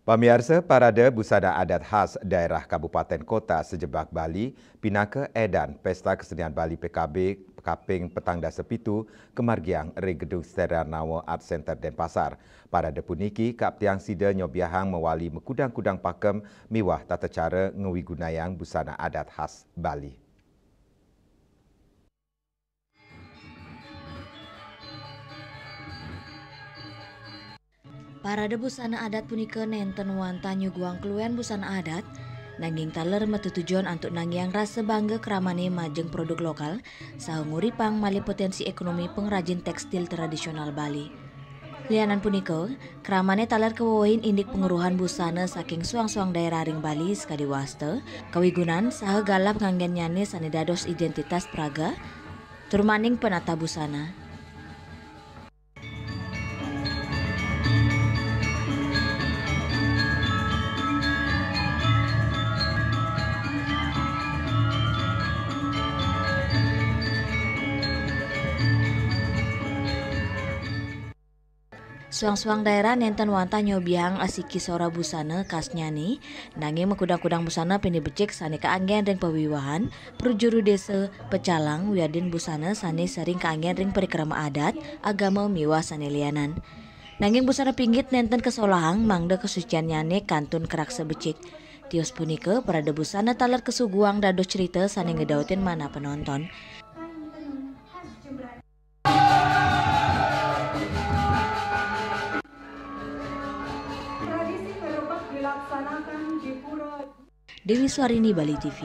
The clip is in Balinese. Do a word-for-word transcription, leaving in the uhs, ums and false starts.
Pamiarsa, parade busana adat khas daerah Kabupaten Kota sajebag Bali pinaka edan Pesta Kesenian Bali P K B kaping petang dasa pitu kamargiang ring Gedung Steranawa Art Center Denpasar. Parade puniki kaaptiang sida nyobiahang mawali makudang-kudang pakem miwah tata cara ngawigunayang busana adat khas Bali. Parade busana adat punika nenten wantah nyuguhang kluen busana adat, nanging taler matetujon antuk nangiang rasa bangga kramane majeng produk lokal, saha nguripang malih potensi ekonomi pengrajin tekstil tradisional Bali. Lianan punika, kramane taler kawewehin indik pangweruhan busana saking suang-suang daerah ring Bali sakadi wasta, kawigunan, saha galap nganggennyane sane dados identitas praga, tur maning penata busana. Suang-suang daerah nenten wantah nyobiahang asiki sora busana khasnyane, nanging makudang-kudang busana pinih becik sane kaanggen ring pawiwahan, prajuru desa, pecalang, wiadin busana sane sering kaanggen ring parikrama adat, agama miwah sane lianan. Nanging busana pinggit nenten kasolahang mangda kasuciannyane kantun karaksa becik. Tios punika, parade busana taler kasuguhang dados crita sane ngedautin manah penonton. Tradisi ngerebek dilaksanakan di Pura Dewi Swarini, Bali T V.